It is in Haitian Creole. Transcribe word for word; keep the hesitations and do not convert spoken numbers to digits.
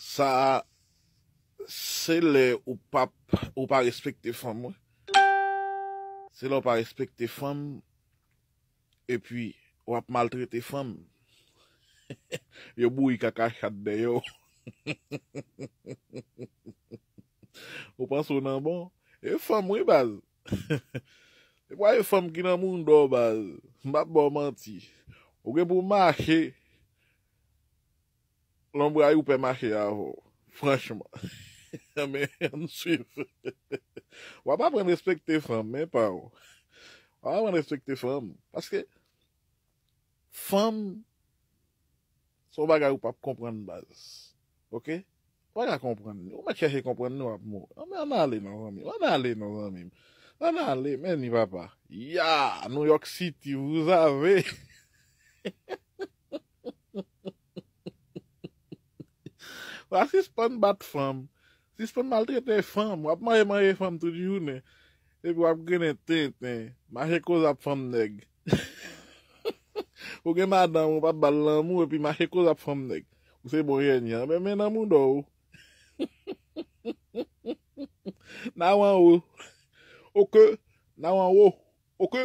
Sa, se lè ou p ap, ou pa respekte fanm, wi. Se lè ou pa respekte fanm, epi w ap maltrete fanm. Yo bouyi kaka chat dèyè w. Ou panse w nan bon? E fanm, wi, baz. E pa e fanm ki nan mouda w, baz. M p ap ba w manti. Ou gen pou w mache, lonbray ou pè mache avè w. Franchman. Men, ann swiv. W ap aprann respekte fanm, men pa w. W ap aprann respekte fanm. Paske fanm, se yon bagay ou p ap konprann, baz. Oke? Ou pa ka konprann li. Ou mèt chèche konprann li, w ap mouri. Ann, ann ale non, zanmi m. Ann ale non, zanmi m. Ann ale, men ni papa. Ya, New York City, vous avez. W a sispann bat fanm. Sispann maltrete fanm. W ap manje, manje fanm tout jounen. Epi w ap grennen tenten. Mache koz ap fanm nèg. Ou gen madanm, ou p ap ba l lanmou, epi mache koz ap fanm nèg. Ou se bon jènjan. Men, men nan mouda w. N a w anwo. Oke. N a w anwo. Oke.